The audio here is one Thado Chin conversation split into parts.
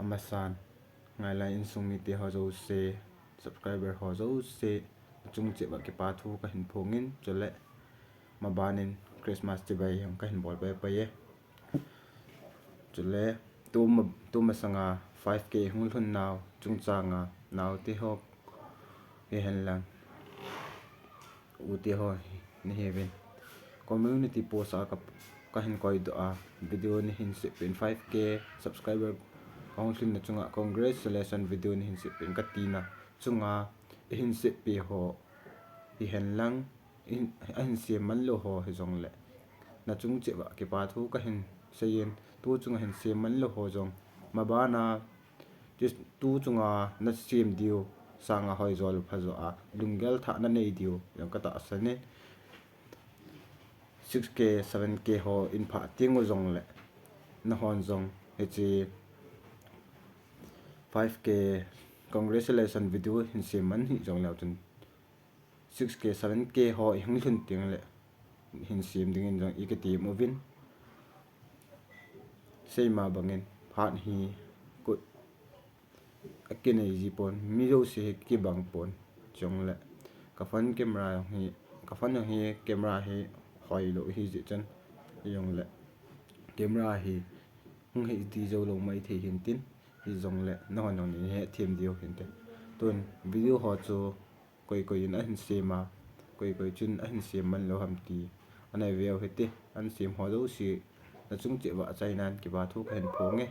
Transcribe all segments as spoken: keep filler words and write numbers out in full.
amasan, ngailai insung mite ho jouse, subscriber ho jouse, achung cheh uva kipa thu kahin phongin, chule mabanin Christmas chibai jong kahin bol paipai e. Chule, tuma, tuma sanga five K hung lhun nau, chungchanga, naote ho, hihen lang, ute ho, nahiuvin. Community post a ka, kahin koidoh a, video nahin sempeh in five K subscriber kahung lhunna chunga, congratulations video nahin sempeh in katina chunga, ihin sempeh ho, hihen lang, in, ahin sem man lou ho hijongle, nachung cheh uva kipa thu kahin seiyin, tu chunga hin sem man lou ho jong, mabana, tu, tu chunga nasem diu sanga hoijo le phajo a, lunggel thah nanei diu jong katahsan in, six K, seven K ho in phah teng u jongle, nahon jong, hiche five K congratulation video hin sem man hih jongleu chun, six K, seven K ho ihung lhun tengle, hin sem dingin jong ikitem uvin. Seima bangin, phat hi kut akinei ji pon, mi jouse hi kibang pon, chule, ka phone camera jong hi, ka phone jong hi camera hi hoilou hijeh chun, hijongle, camera hi hung HD jou lou maithei hintin, hijongle, nahon jong nahethem diu hinte. Tun, video ho chu, koi koi in ahin sem a, koi koi chun ahin sem man lou ham ti, ana veu hite, ahin sem ho jouse, nachung cheh uva achainan kipa thu kahin phonge.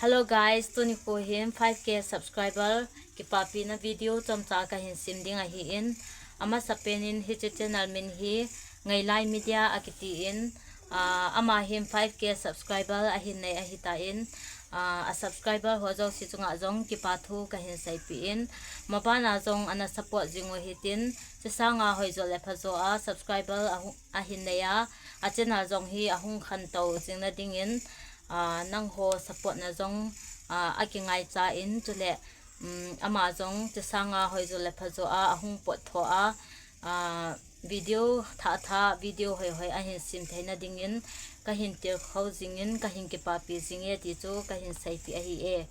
Hello guys, tuni kho hin five K subscriber kipapina video chomcha kahin sem ding ahin, amasapen in hiche channel min hi Ngailai Media akitin, ah, ama hin five K subscriber ahin nei ahitan, ah, a subscriber ho jouse chunga jong kipa thu kahin seipeh in, mabana jong ana support jing u hitin, chesanga hoijo le phajo a subscriber ahu-, ahin nei a, a channel jong hi ahung khantou jing na dingin, ah, nangho support na jong, ah, akingaicha in, chule, um, ama jong chesanga hoijo le phajo a ahung pot tho a, ah, video thah thah, video hoi hoi ahin sem theina dingin kahin tilkhou jingin, kahin kipapi jinge ti chu kahin seipeh ahi e.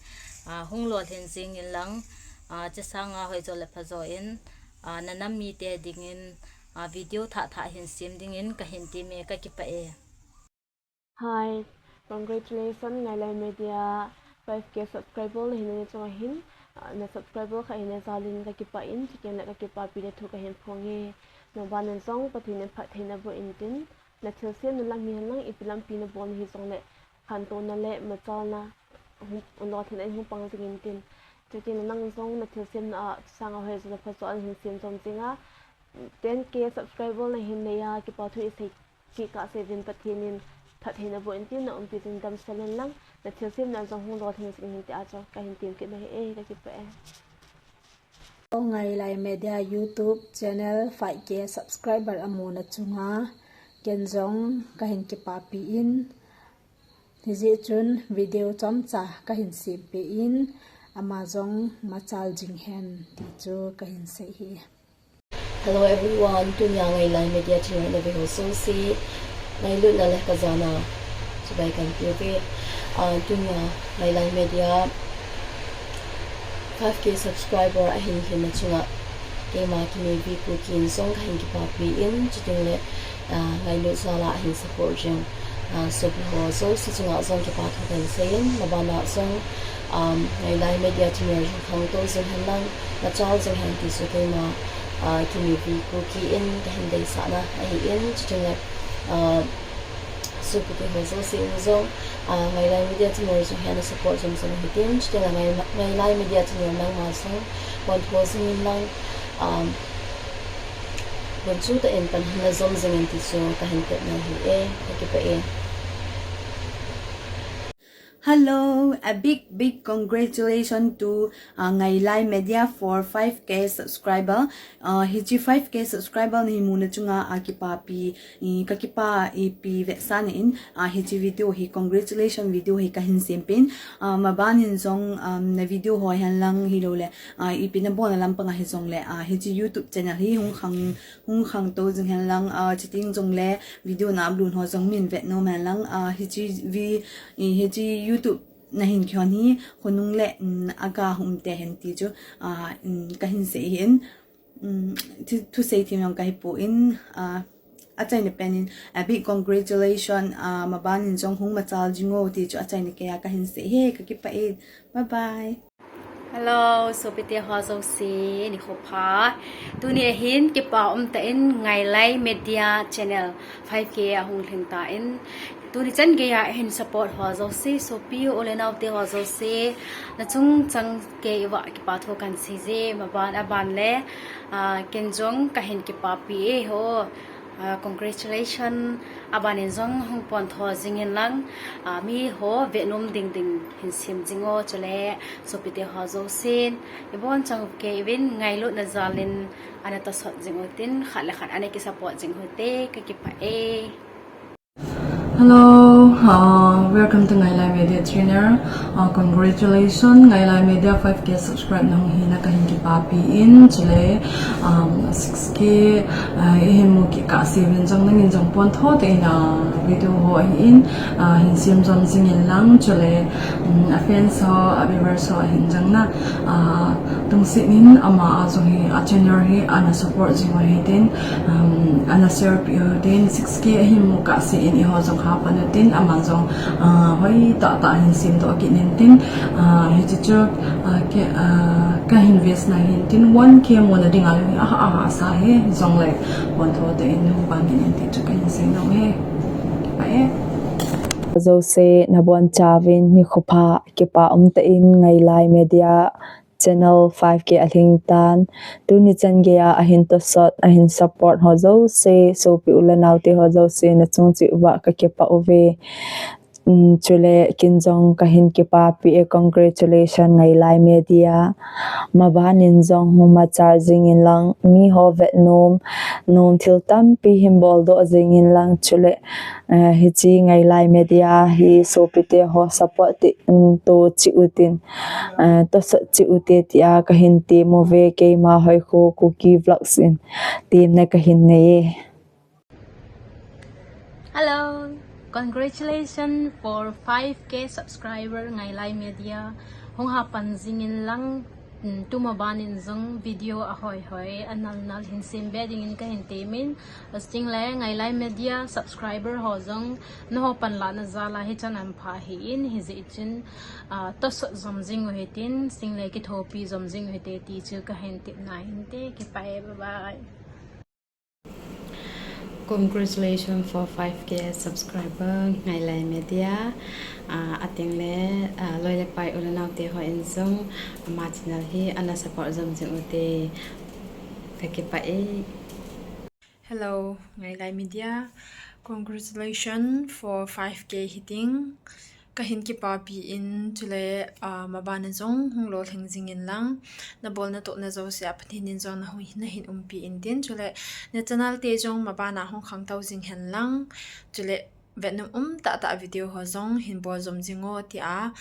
Ah, hung lolhin jingin lang, ah, chesanga hoijo le phajo in, ah, na nam mite dingin, ah, video thah thah hin sem dingin kahin temme, kakipah e. Hi, congratulations, Ngailai Media, five K subscriber nahin nei chunga hin, ah, na subscriber khat hina jalin kakipah in, chuteng le kakipapina thu kahin phonge. Mabanin jong Pathen in phattheina boh intin, na thilsemna lam hihen lang ipi lampi nabol na hijongle, khantouna le machalna, hung, lolhinna in hung pang jing intin. Chuteng le nang jong na thilsemna a, sanga hoijo le phajo a nahin sem jom jing a, ten K subscriber nahin nei a, kipa thu isei kikah seuvin, Pathen in phattheina boh intin, na umpi jing damsel in lang, na thilsemna jong hung lolhing jing hinte a chu kahin tem kit nahi e, kakipah e. Ngailai Media YouTube channel five K subscriber amuna chunga, ken jong kahin kipapi in, hijeh chun video chomcha kahin sempeh in, ama jong machal jing hen ti chu kahin sei hi. Hello everyone, tunia Ngailai Media channel nave ho jouse, ngailutna le kajana chibai kahin pe uve. Ah, tunia Ngailai Media five K subscriber ahin lhunna chunga, keima Kimevi Kuki in jong kahin kipapi in, chuteng le, ah, ngailut jal a ahin support jing, ah, sopi ho jouse chunga jong kipa thu kahin seiyin, mabana jong, um, Ngailai Media channel jong khangtou jing hen lang, machal jing hen ti chu keima, ah, Kimevi Kuki in kahin deisahna ahin, chuteng le, ah, sopi te ho jouse in jong, ah, Ngailai Media channel jong hi ana support jom jom hitin, chuteng le Ngai-, Ngailai Media channel nangma jong pontho jingin lang, um, gunchu tah in pan hin na jom jingin ti chu kahin tepna ahi e, kakipah e. Hello, a big, big congratulations to, uh, Ngailai Media for five K subscriber. Uh, hiche five K subscriber nahin muna chunga, uh, kipapi, i, kakipah ipi vetsahna in, uh, hiche video hi congratulations video hi kahin sempeh in, uh, mabanin jong, um, na video ho hihen lang hilou le, uh, ipi nabolna lampang a hijongle, uh, hiche YouTube channel hi hung khang, hung khangtou jing hen lang, uh, chuteng jongle video na upload ho jong min vet nom hen lang, uh, hiche vi-, i, hiche YouTube na hin kihon hi, khonung le, um, aga hum te hen ti chu, ah, um, kahin sei hin, um, thu, thusei thim jong kahi pon, ah, achaina pen in, a big congratulations, ah, maban in jong hung machal jing o ti chu achaina keiya kahin sei e, kakipah e. Bye bye. Hello, sopite ho jouse, nikho pha. Tuni ahin kipa umtah in Ngailai Media Channel five K ahung lhing tan. Tuni chan geiya ahin support ho jouse, sopi u le nao te ho jouse, nachung chang keiya kipa thu kahin sei e, maban aban le, ah, ken jong kahin kipapi e ho. Ah, congratulations. Aban in jong hung pontho jing in lang, ah, mi ho vetnom ding ding hin sem jing o, chule sopite ho jousen, ibon chang keivin ngailutna jal in ana tosot jing u tin, khat le khat ana kisupport jing u te, kakipah e. Hello, uh, welcome to Ngailai Media Channel. Uh, congratulations, Ngailai Media five K subscribe na hung hina kahin kipapi in, chule, um, six K, uh, ihin mu kit kahsen jong nangin jong pontho tah in, uh, video ho ahin, uh, hin sem jom jing in lang, chule, um, a fans ho, a viewers ho ahin jong na, uh, tungset in ama a jong hi, a channel hi ana support jing u hitin, um, ana share pi u hitin, six K ahin mu kahsen eiho jong hapan u tin, ama jong, uh, hoi tah tah hin sem doh kit in tin, uh, hiche chu, uh, ke, uh, kahin wish na hin tin, one K muna dinga jong hi, aha, aha, asa hi, jong le, pontho tah in, hung pan in tin chu kahin sei nom e. Bye. Jouse nabonchauvin nikho pha, kipa umtah in Ngailai Media Channel five K alhing tan. Tuni chan geiya ahin tosot, ahin support ho jouse, sopi u le nao te ho jouse, nachung cheh uva kakipah uve. Um, chule ken jong kahin kipapi e, congratulations Ngailai Media. Maban in jong hung machal jing in lang, mi ho vetnom, nom thil tampi hin boldoh jing in lang, chule, eh, hiche Ngailai Media hi sopite ho support ti, um, to cheh u tin, eh, tosot cheh u te tia kahin tem uve, keima Hoikho Kuki Vlogs in temna kahin nei e. Hello, congratulations for five K subscriber Ngailai Media. Hung hapan jing in lang, mm, tumaban in jong video ahoi hoi, anal nal hin sem be ding in kahin temin. Asting le Ngailai Media subscriber ho jong, naho panlahna jal a hichan aum pha ahin, hijeh chun, ah, tosot jom jing u hitin, sing le kithopi jom jing u hite ti chu kahin tepna ahin te, kipah e, bye bye. Congratulations for five K subscriber, Ngailai Media. Ah, ateng le, ah, loi le pai u le nao te hon jong, ama channel hi ana support jom jing u te, kakipah e. Hello, Ngailai Media. Congratulations for five K hitting. Kahin kipapi in, chule, ah, maban a jong hung lolhing jing in lang, nabolna tohna jouse a Pathen in jong nahung, nahin umpi in tin, chule, na channel te jong maban a hung khangtou jing hen lang, chule, vetnom um tah tah video ho jong hin bol jom jing o tia,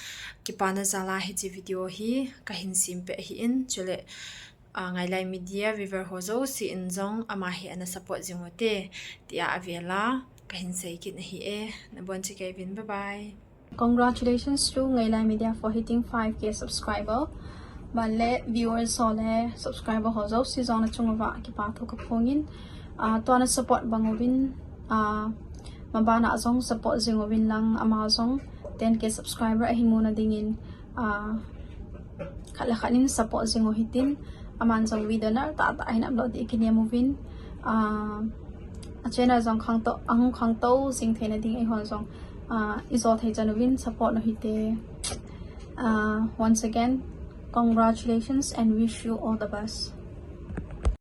kipana jal a hiche video hi kahin sem peh ahin, chule, ah, Ngailai Media viewer ho jouse in jong ama hi ana support jing u te, tia avel a kahin sei kit ahi e. Nabonchauvin, bye bye. Congratulations to Ngailai Media for hitting five K subscriber. Ban le viewers ho le subscriber ho jouse jong nachung uva kipa thu kaphongin. Ah, tua na support bang uvin, ah, maban a jong support jing uvin lang, ama jong ten K subscriber ahin muna dingin, ah, khat le khat in support jing u hitin, aman jong video nal tah tah ahin upload ding kinem uvin, ah, a channel jong khangtou, ahung khangtou jing theina ding eihon jong, ah, ijou thei chan uvin support u hite. Ah, once again, congratulations and wish you all the best.